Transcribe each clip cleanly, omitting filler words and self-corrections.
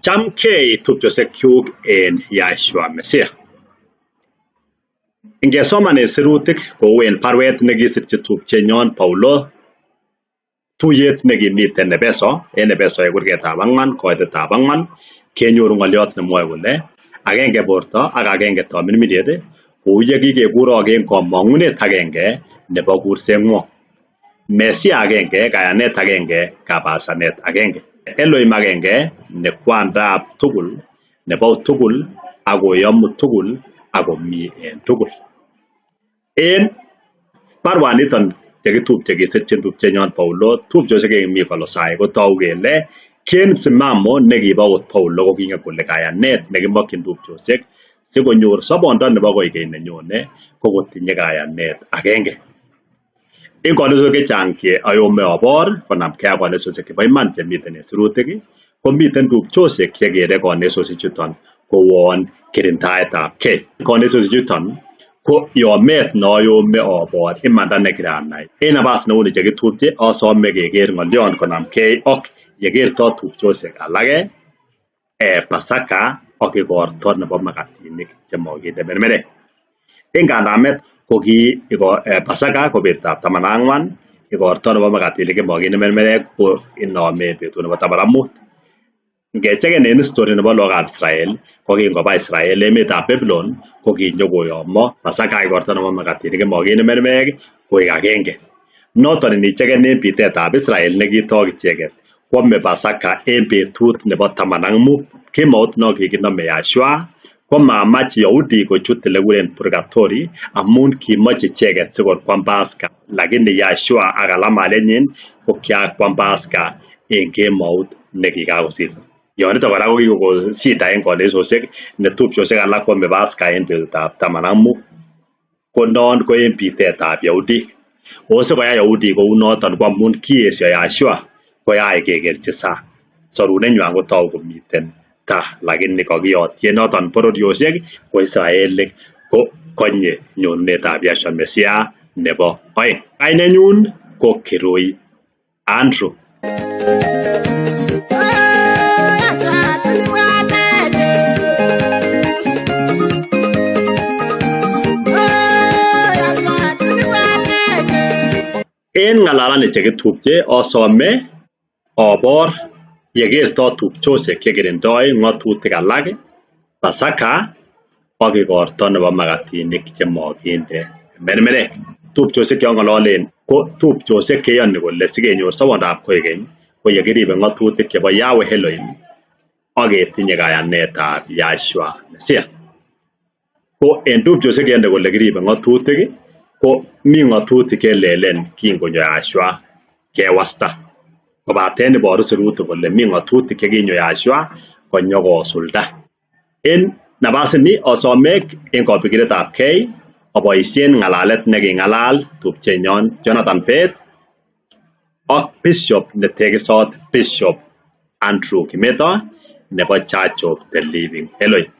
Chamgei tupchosiekyuk en Yahshua Mesiah. Ingesoman en sirutik kou en barwet nekisirchi tupchenyon Paulo tuyet nekimiten Epeso, en Epeso en kurgetab ang'wan koitetab ang'wan kenyoru ng'olyot nemwoe kole agenge borto ak agenge tomirmiriet kou yekikekurok en komong'unet agenge nebo kurseng'wong. Mesia agenge, kayanet agenge, kabasanet agenge. Elohim agenge ne kwandab tugul, nebo tugul ak koyomu tugul ak komi en tugul. En barwaniton chekitupche kisirchin tupchenyon Paulo, tupchosiek chekimi Kolosai kotogu kele ki en msimamo nekibo okot Paulo kokingen kole kayanet nekimokyin tupchosiek sikonyor sobondo nebo koikeny nenyone ko kotinye kayanet agenge. En konesosiek chechang che ayome obor konamgei ak konesosiek chebo iman chemiten en sirutik komiten tupchosiek chekere konesosiek chuton kouon kirindaetab gei. Konesosiek chuton ko yomet noyome obor imanda nekiranai. En nabas neuni chekitupche osome keker ng'olyon konamgei ak yekerto tupchosiek alak Pasaka ak igorto nebo makatinik chemokinde mermerek. En kanamet ko ki Pasaka ko betutab taman ak ang'wan, igorto nebo makatinik chemokinde mermerek ko inome betut nebo taman ak mut. Ngecheken en history nebo lagokab Israel ko kingoba Israel emetab Babylon ko kinyokoyomo Pasaka ak igorto nebo makatinik chemokinde mermerek koik agenge. Noton inicheken en bitetab Israel nekitok icheket kwome Pasaka en betut nebo taman ak mut. Kemout non kikinome Yahshua komamach Yahudi kochut olekikuren purgatory amun kimoche icheket sikor kwam Pasaka lakini Yahshua ak kalamalenyin ko kiakwam Pasaka en kemout nekikakosirto. Yoniton kora kokikokon shida en konesosiek netupchosiek alak kwome Pasaka en betutab taman ak mut. Ko non ko en bitetab Yahudik. Ako sikoyai Yahudik kounoton ko amun kiesio Yahshua koyach kekerchi sang. Sorunenywan kotogu komiten taa lakini kokiyotyi noton bororiosiek ko Israelik ko konye nyonunetab Yahshua Mesiah nebo oeng. Kainenyun ko Kirui Andrew. En ng'alalani chekitupche osome obor yekerto tupchosiek chekirindoi ng'otutik alak Pasaka ak igorto nebo makatinik chemokinde mermerek. Tupchosiek cheong'ololen ko tupchosiek cheyoni kole sikenyor sobondab koikeny ko yekiribe ng'otutik chebo Yahweh Elohim ak ketinye kayanetab Yahshua Mesiah. Ko en tupchosiek cheyoni kole kiribe ng'otutik ko mi ng'otutik chelelen kingonyo Yahshua kewasta. Kobaten iboru sirutik kole mi ng'otutik chekinyo Yahshua konyokosulda. En nabas ini osome en kobikinetab gei oboisien ng'alalet neking'alal tupchenyon Jonathan Bett ak Bishop netekisot Bishop Andrew Kimeto nebo Church of the Living Elohim.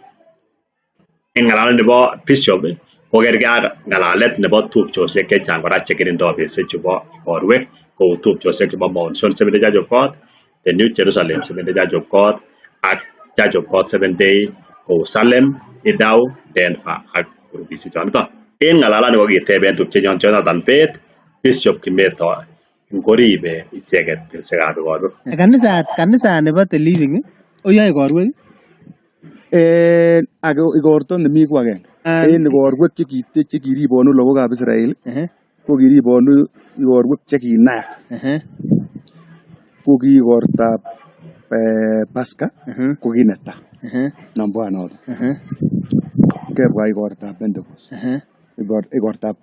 En ng'alalet nebo Bishop ko kergei ak ng'alalet nebo tupchosiek chechang kora chekirindo betusiechu bo igorwek kou tupchosiek chebo Mount Zion Seventh-day Church of God, The New Jerusalem Seventh-day Church of God ak Church of God Seventh-day kou Salem, Idau, Denver ak grupisiek choniton. En ng'alalani kokiteben tupchenyon Jonathan Bett, Bishop Kimeto ngoribe icheket betusiekab igorwek. Kanisa kanisa nebo The Living oyoe igorwek. En age igorto nemi ko agenge. En igorwek chekiribonu lagokab Israel ko kiribonu igorwek chekinaak. Ko ki igortab Pasaka ko ki netai number one noton. Kebwa igortab Pentecost. Igortab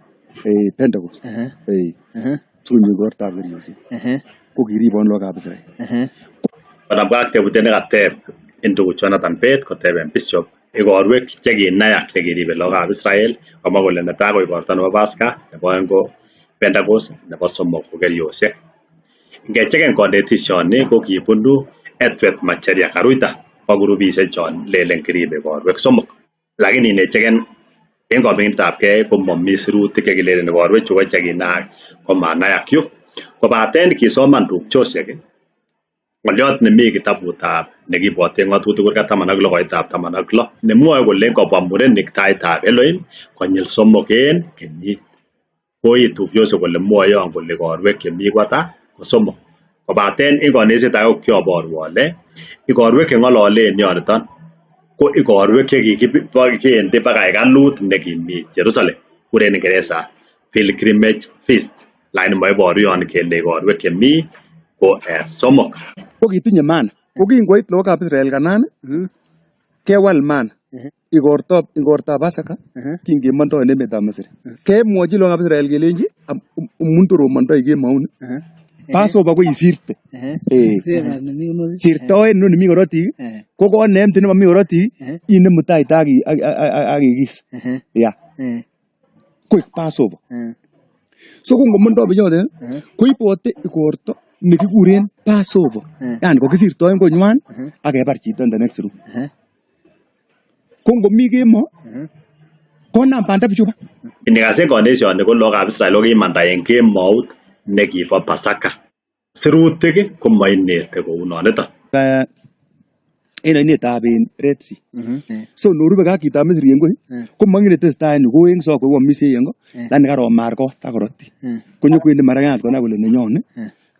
Pentecost. Sikonyo igortab keriosiek. Ko kiribonu lagokab Israel. Konamgei ak tebutiet nekateb ndugu Jonathan Bett koteben Bishop igorwek chekinayak chekiribe lagokab Israel komwa kole netai ko igorto nebo Pasaka, nebo oeng ko Pentecost, nebo somok ko keriosiek. Ngecheken konetishoni ko kibunu Edward Macharia Karuita ak grupisiek chon lelen kiribe igorwek somok. Lakini inecheken en koming'inetab gei komomi sirutik chekilelen igorwechu ko chekinaak komanayak yu. Kobaten kisoman tupchosiek Ng'olyot nemi kitabutab nekibwoten ng'otutik kurgat 16 koitab 16 nemwoe kole ngobwa murenik taitab Elohim konyil 3 en kenyit. Koit tupchosiek kole mwoe yon kole igorwek chemi ko ata? Ko 3. Kobaten en konetisiet age ko kioboru ole igorwek cheng'ololen yoniton ko igorwek chekikibendi baka hekalut nekimi Jerusalem. Kuren Ingeresa pilgrimage feast. Lakini moiboru yon kele igorwek chemi ko 3. Ko kitinye maana. Ko kingoit lagokab Israel Kanaan kewal maana. Igortab Pasaka kingemondoi en emetab Misri. Kemwochi lagokab Israel kelenji amun tor omondoi kemouni Passover ko isirte. Sirtoet inoni mi korotik ko konemte nemomi korotik inemu taita ak ikis. Yeah. Koik Passover. So ko ngomondo bichotet koibote igorto nekikuren Passover. Yani kokisirtoen konywan ak kebar chito in the next room. Ko ngomi kemo konam banda bichuba. Inikasen konesioni ko lagokab Israel kokimanda en kemout nekibo Pasaka. Sirutik komoinete kounoniton. En oinetab Red Sea. So norube ak chitab Misri en koi komongen netesetai en yu kowengso koamishei en ko lakini karomar kot ak korotik. Konyokwendi maragat konai kole nenyon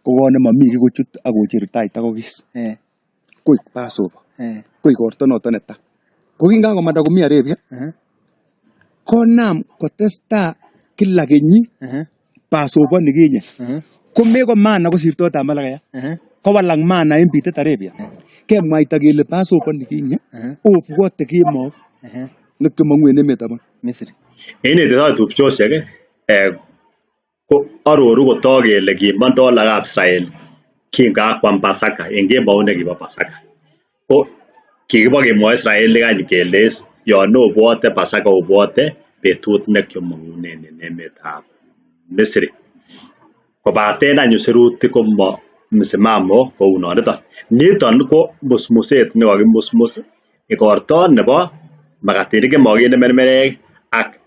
ko kot nemomi kiy kochut ak kocheru taita kokis. Koik Passover. Ko igorto noton netai. Ko kinkakomanda komi Arabia konam kotesta kila kenyit Passover nikinye. Komeko maana kosirtoetab malakayat. Kowalak maana en bitet Arabia. Kemwaita kele Passover nikinye obwote kemout nekiomong'u en emetab Misri. En inetitoi tupchosiek ko aroru kotok kele kimondo lagokab Israel kinkakwam Pasaka en kemout nekibo Pasaka. Ko kikibo kemwoi Israelik any kele yon obwote Pasaka obwote betut nekiomong'unen en emetab Misri. Kobaten anyun sirutik komo msimamo kounoniton. Niton ko musmuset nekokimusmus igorto nebo makatinik chemokinde mermerek ak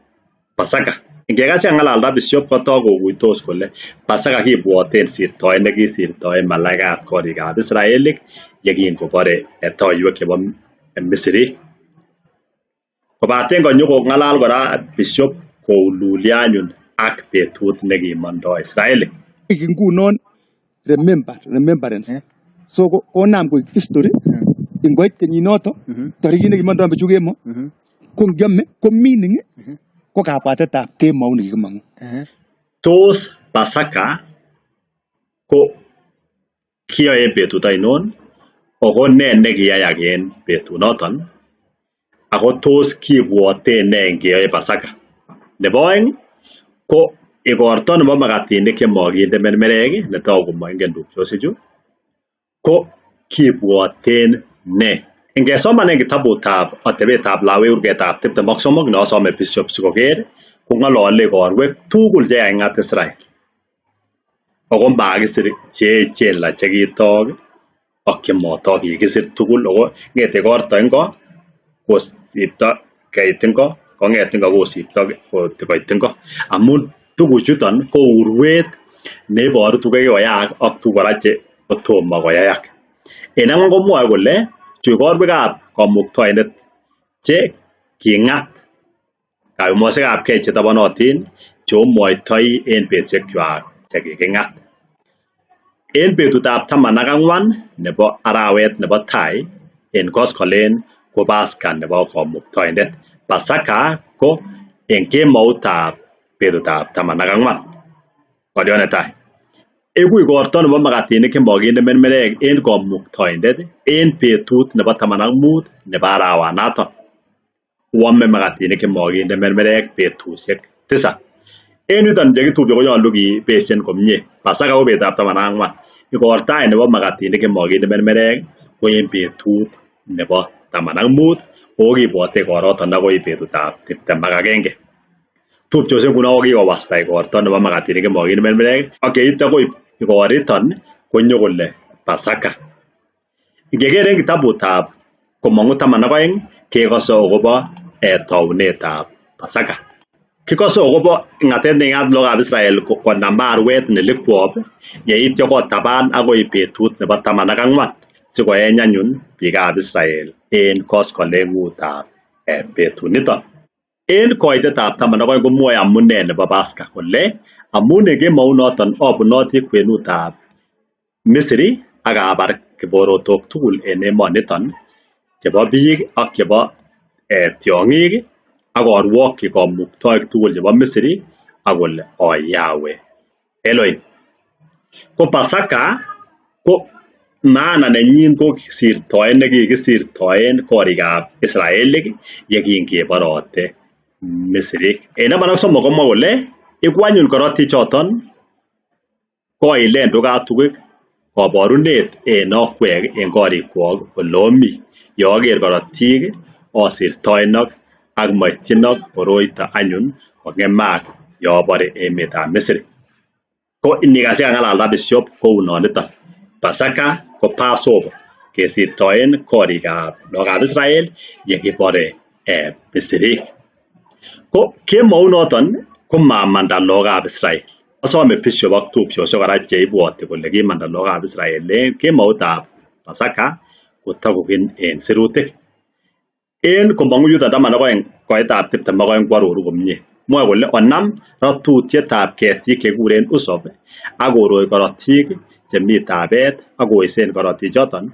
Pasaka. Ingekas yang'alalda Bishop kotok kokuitos kole Pasaka kibwoten sirtoet nekisirtoen malaikat korikab Israelik yekingobore toiwek chebo Misri. Kobaten konyokong'alal kora Bishop koululi anyun ak betut nekimondo Israelik. Ngunon remembrance. So konam koik history ingoit kenyinoto tarikit nekimondo bichu kemo ko ngiome ko meaning ko kabwatetab kemout nekikimong'u. Tos Pasaka ko kiyoe en betut ainon ako ne nekiyayak en betunoton ako tos kibwoten ne ngeyoe Pasaka? Nebo oeng ko igorto nebo makatinik chemokinde mermerek netogu komoingen tupchosiechu ko kibwoten ne? Ingesoman en kitabutab atebetab Lawi kurgetab 23 neosome Bishop sikoker kong'olole igorwek tugul chekaking'at Israel. Ako makisir cheechen la chekitok ak chemotok kikisir tugul ako ng'ete igorto ingo kosipto keit ingo kong'et ingo kosipto koit ingo amun tuguchuton ko urwet neiboru tuguk chekikoyaak ak tuguk kora che kotomo koyayak. En ang'wan komwoe kole chu igorwekab kamuktaindet che king'at kayumosiekab gei chetobonotin cheomwoitoi en betusiekwak chekiking'at. En betutab 14 nebo arawet nebo tai en koskolen ko Pasaka nebo kamuktaindet. Pasaka ko en kemoutab betutab 14. Ng'oliot netai. Iku igorto nebo makatinik chemokinde mermerek en kamuktaindet en betut nebo 15 nebo arawanaton. Oame makatinik chemokinde mermerek betusiek 7. En yuton chekitupche konyolu kibeshen komie. Pasaka ko betutab 14. Igorto any nebo makatinik chemokinde mermerek ko en betut nebo 15 ako kibwote igoroton akoi betutab 21. Tupchosiek nguno ko kikowasta igorto nebo makatinik chemokinde mermerek ak yeityo koib igoriton konyo kole Pasaka. Ingeker en kitabutab komong'u 12 kekose akobo tounetab Pasaka. Kikose akobo ng'atet neking'at lagokab Israel konam arwet nelikwop yeityo kotaban akoi betut nebo 14 sikoeny anyun biikab Israel en koskoleng'utab betuniton. En koitetab 12 komwoe amune nebo Pasaka kole amun en kemounoton abunoti kwenutab Misri ak abar kiborotok tugul en emoniton chebo biik ak chebo tiong'ik ak arwokyi kamuktoik tugul chebo Misri ak kole a Yahweh Elohim. Ko Pasaka ko maana nenyin ko sirtoet nekikisirtoen korikab Israelik yekinkeborote Misrik. En 13 komwa kole iku anyun korotik choton koilen tukatukik koborunet en okwek en korikwok ole omi. Yeoker korotik osirtoenok ak moityinok koroito anyun kong'emak yobore emetab Misri. Ko inikas yekang'alalda Bishop kounoniton. Pasaka ko Passover kesirtoen korikab lagokab Israel yekibore Misrik. Ko kemounoton komamanda lagokab Israel. Asome Bishop ak tupchosiek kora cheibwoti kole kimanda lagokab Israel en kemoutab Pasaka kotokokin en sirutik. En komong'u yuton 12 koitab 22 koaroru komie. Mwoe kole onam rotutietab ketik chekikuren usop ak koroi korotik chemi tabet ak koisen korotichoton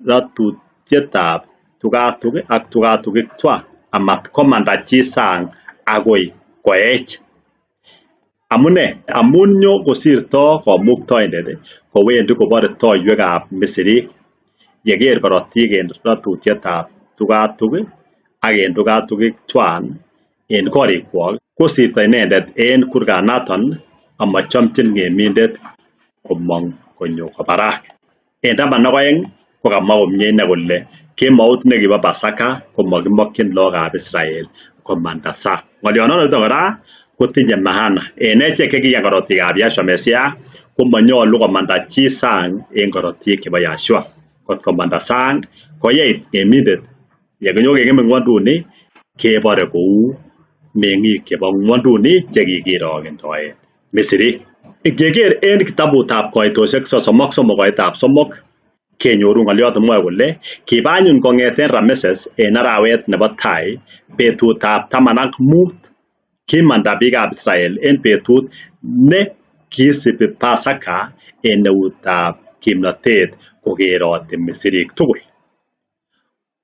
rotutietab tukatuk ak tukatukik twan amat komanda chi sang akoi koech. Amune? Amun nyo kosirto kamuktoindet kowendi kobore toiywekab Misrik yeker korotik en rotutietab tukatuk ak en tukatukik twan en korikwok kosirto inendet en kurganaton amochomchin ng'emindet komong konyo kobarak. En 12 kokamwa komie ine kole kemout nekibo Pasaka komokimokyin lagokab Israel komanda sang. Ng'olionoton kora kotinye maana en echek chekiyan korotikab Yahshua Mesiah komonyolu komanda chi sang en korotik chebo Yahshua. Kot komanda sang koyeit ng'emindet yekinyokeng'eme ng'wonduni kebore kou meng'ik chebo ng'wonduni chekikirokendoen Misrik. Ingeker en kitabutab koitosiek 33 koitab 3 kenyoru ng'oliot nemwoe kole kiba anyun kong'eten Rameses en arawet nebo tai betutab 15 kimanda biikab Israel en betut ne kisibi Pasaka en eutab kimnotet kokeroti Misrik tugul.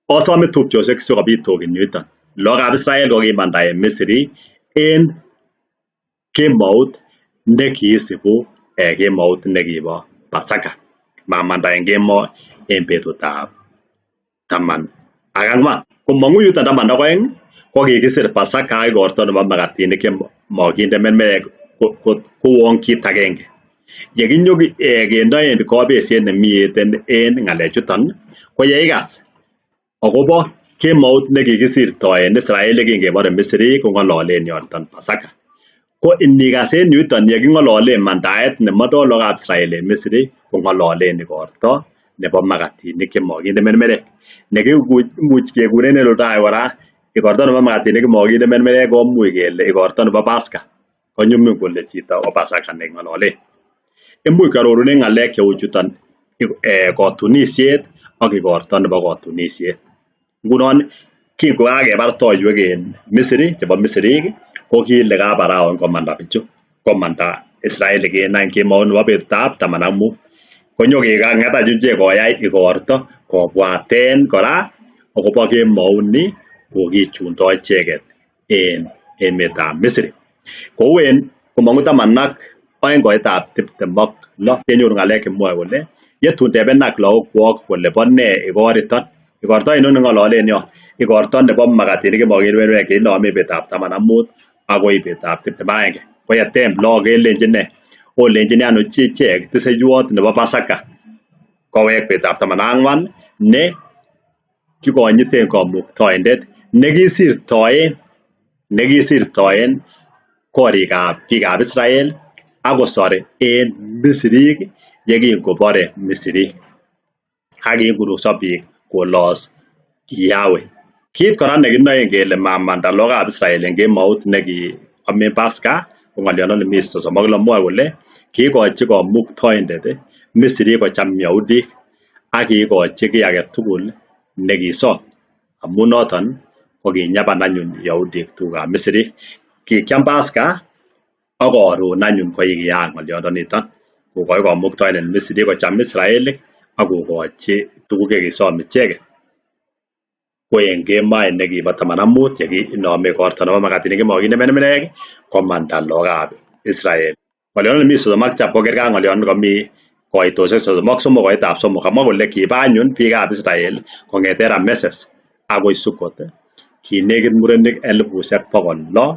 Osome tupchosiek sikobit tokin yuton. Lagokab Israel kokimanda en Misri en kemout nekiisibu kemout nekibo Pasaka. Mamanda en kemoo en betutab 14. Komong'u yuton 12 kokikisir Pasaka ak igorto nebo makatinik chemokinde mermerek kouon kit agenge. Yekinyo kenoen kobesiet nemi en ng'alechuton ko yeikas akobo kemout nekikisirtoen Israel yekinkebore Misri kong'ololen yoton Pasaka. Ko inikas en yuton yeking'ololen mandaet nemondo lagokab Israel en Misri kong'ololen igorto nebo makatinik chemokinde mermerek. Nekimuch kekuren en oldo age kora igorto nebo makatinik chemokinde mermerek komuch kele igorto nebo Pasaka. Konyumnyum kole chito ko Pasaka neking'ololen. Imuch kiarorunen ng'alek cheu chuton kotunisiet ak igorto nebo kotunisiet. Ngunon kin kokakebar toiywek en Misri chebo Misrik ko kile kabaraon komanda bichu. Komanda Israelik en any kemout nebo betutab 15. Konyokeng'et anyun ichek koyai igorto kobwaten kora akobo kemouni kokichundo icheket en emetab Misri. Kou en komong'u 12 koitab 26 kenyoru ng'alek chemwoe kole yetun tebenak lagokwok kole bo nee igoriton. Igorto ainon neng'ololen yon? Igorto nebo makatinik chemokinde mermerek cheinomen betutab 15 akoi betutab 21. Ko yetem lagok kelenjin nee? Olenjini ano ichek tiseiwot nebo Pasaka kowek betutab 14 ne kikonyiten kamuktoindet nekisirtoen korikab biikab Israel ak kosor en Misrik yekinkobore Misrik. Ak kingurukso biik kolos Yahweh. Kit kora nekinoen kele mamanda lagokab Israel en kemout neki Amen Pasaka ko ng'olyondo nemi 36 mwoe kole kiikochi Kamuktaindet Misri kocham Yahudik ak kiikochi kiy age tugul nekisom amun noton kokinyaban anyun Yahudik tugukab Misri. Kikiam Pasaka ak koron anyun kokiyaak ng'olyondoniton. Kokoi Kamuktaindet Misri kocham Israelik ak kokochi tuguk chekisom icheket. Ko en kemoi nekibo 15 yekinome igorto nebo makatinik chemokinde mermerek komanda lagokab Israel. Ng'olyondo nemi 37 kokerkei ak ng'olyondo nekomi koitosiek 33 koitab somok. Kamwa kole kiba anyun biikab Israel kong'eten Rameses akoi Sukkot kinekit murenik 600,000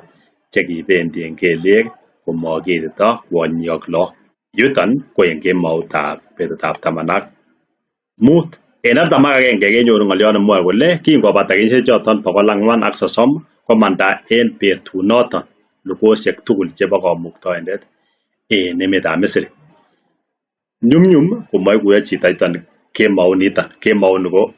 chekibendi en kelyek komokiitito kwonyik ak lagok. Yuton ko en kemoutab betutab 15. En 41 kenyoru ng'olyot nemwoe kole kingobata kenyisiek choton 430 komanda en betunoton lugosiek tugul chebo Kamuktaindet en emetab Misri. Nyumnyum komoikuyo chito yuton kemouniton, kemouni ko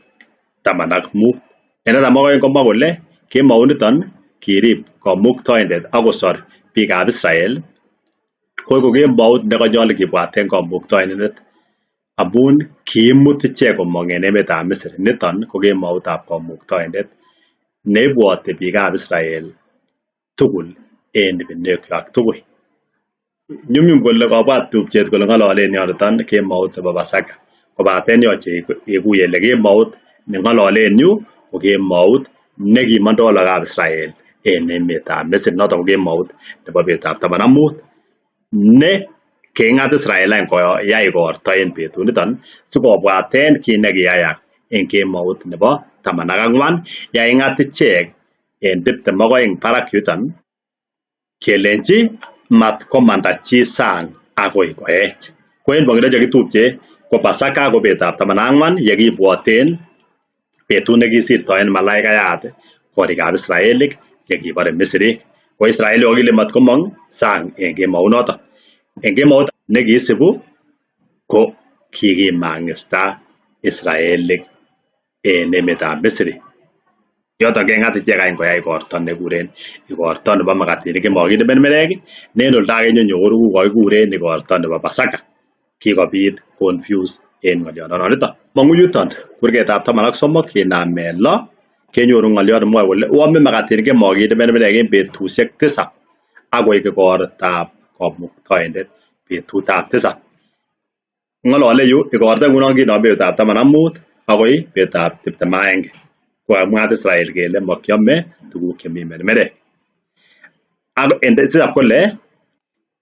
15. En 42 komwa kole kemouniton kirib Kamuktaindet ak kosor biikab Israel ko kemout nekonyolu kibwaten Kamuktaindet amun kiimut ichek komong en emetab Misri. Niton ko kemoutab Kamuktaindet neibwoti biikab Israel tugul en ibinwekwak tugul. Nyumnyum kole kobwat tupchet kole ng'ololen yoniton kemout nebo Pasaka kobaten yoche ikuye ile kemout neng'ololen yu ko kemout nekimondo lagokab Israel en emetab Misri noton ko kemout nebo betutab 15 ne king'at Israel any koyai igorto en betuniton sikobwaten kit nekiyayak en kemout nebo 14 yeking'at ichek en 22 barak yuton kelenji mat komanda chi sang akoi koech. Ko en bong'indo chekitupche ko Pasaka ko betutab 14 yekibwoten betut nekisirtoen malaikayat korikab Israelik chekibore Misrik. Ko Israelik kokile mat komong sang en kemounoton. En kemout nekisibu ko kikimang'ista Israelik en emetab Misri. Yoton keng'at ichek any koyai igorto nekikuren igorto nebo makatinik chemokinde mermerek ne en oldo age inyonyoru kokikuren igorto nebo Pasaka. Kikobit confuse en ng'olyondoniton. Mong'u yuton kurgetab 13 kinamen 6 kenyoru ng'olyot nemwoe kole oame makatinik chemokinde mermerek en betusiek tisab akoi igortab Kamuktaindet betutab tisab. Ng'olole yu igorto ngunon kinome betutab 15 akoi betutab 21. Kokamwa Israel kele mokiome tuguk chemi mermerek. Ak en tisab kole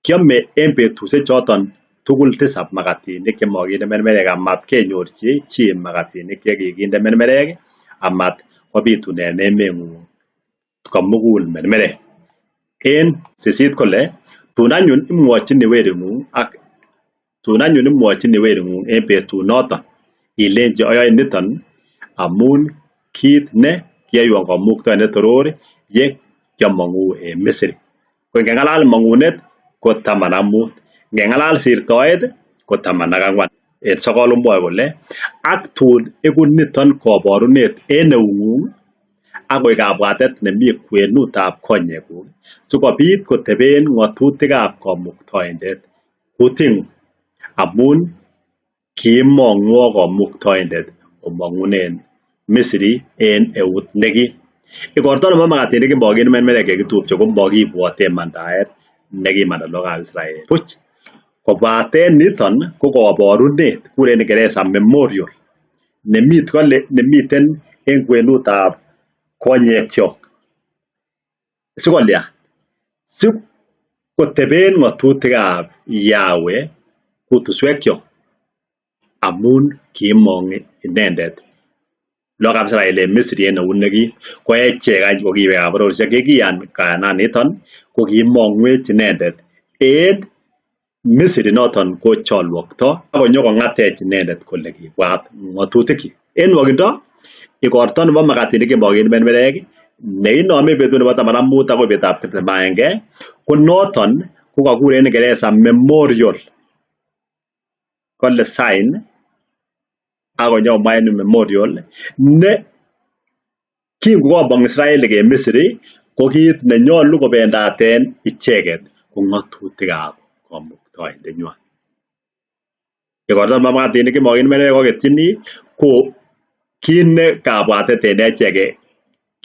kiome en betusiek choton tugul tisab makatinik chemokinde mermerek amat kenyorchi chi makatinik chekikinde mermerek amat kobitunen emeng'ung komugul mermerek. En 8 kole tun anyun imwochini wering'ung ak tun anyun imwochini wering'ung en betunoton ilenchi oyoe niton amun kit ne kiyoiwon Kamuktaindet toror ye kiomong'u en Misri. Ko ingeng'alal mong'unet ko 15, ingeng'alal sirtoet ko 14. En 9 komwoe kole ak tun iku niton koborunet en eung'ung ak koik kabwatet nemi kwenutab konyekuk sikobit koteben ng'otutikab Kamuktaindet kuting'ung amun kiimong'wok Kamuktaindet omong'unen Misri en eut nekim. Igorto nebo makatinik chemokinde mermerek chekitupche komokibwoten mandaet nekimanda lagokab Israel buch. Kobaten niton ko koborunet kikuren Kingeresa memorial nemiten en kwenutab konyekyok. Sikolya? Sikoteben ng'otutikab Yahweh kutuswekyok amun kiimong inendet lagokab Israel en Misri en eut nekim. Ko echek any ko kiwekab bororisiek yekiyan kayananiton ko kiimong'wech inendet en Misri noton ko cholwokto ak konyokong'atech inendet kole kibwat ng'otutikyik. En nwokindo igorto nebo makatinik chemokinde mermerek neinome betut nebo 15 akoi betutab 21 ko noton ko kokuren Kingeresa memorial. Kole sign ak konyokomwa en memorial ne kingokomong Israelik en Misri Ko kit nenyolu kobendaten icheket ko ng'otutikab kamuktaindenywan. Igorto nebo makatinik chemokinemererek koketyini ko kit ne kabwatet en echek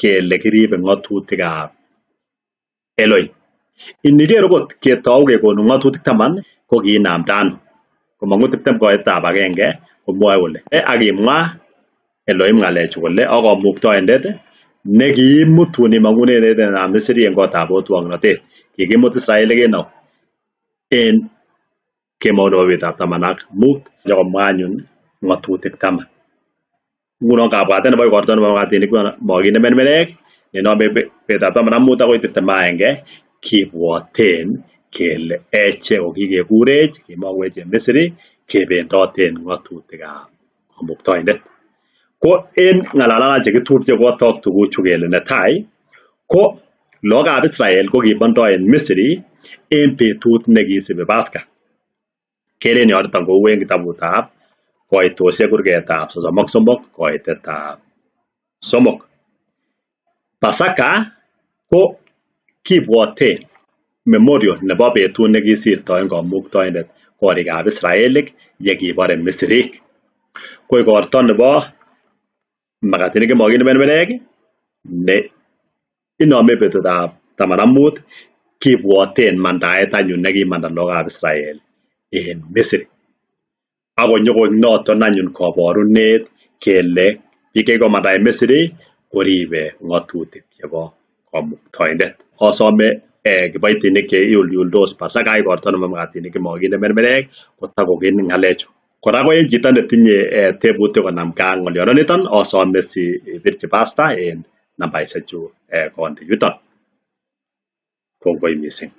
kele kiribe ng'otutikab Elohim. Iniker okot ketou kekonu ng'otutik taman kokiinamda ano? Komong'u 20 koitab agenge komwoe kole ak kimwa Elohim ng'alechu kole a kamuktaindet nekiimutun imong'unen emetab Misri en kotab otwoknotet. Kikimut Israelik en au? En kemou nebo betutab 15 nyokomwa anyun ng'otutik taman. Ngunon kabwatet nebo igorto nebo makatinik mokinde mermerek nenome betutab 15 akoi 21 kibwoten kele echek kokikekurech kimong'u en Misri kebendoten ng'otutikab kamuktaindet. Ko en ng'alalet chekitupche kotok tuguchu kele netai ko lagokab Israel kokimondo en Misri en betut nekisibi Pasaka. Keren yoniton kou en kitabutab koitosiek kurgetab 33 koitetab 3. Pasaka ko kibwoten memorial nebo betut nekisirtoen kamuktaindet korikab Israelik yekibore Misrik. Ko igorto nebo makatinik chemokinde mermerek ne inome betutab 15 kibwoten mandaet anyun nekimanda lagokab Israel en Misri. Ak konyokoik noton anyun koborunet kele biik chekikomanda en Misri koribe ng'otutik chebo kamuktaindet. Osome kiboitinik cheyulyuldos Pasaka igorto nebo makatinik chemokinde mermerek kotakogen ng'alechu. Kora ko en chito netinye tebutik konamgei ak ng'olyondoniton osome si ibirchi pastor en nambaishechu konde yuton. Kongoi missing.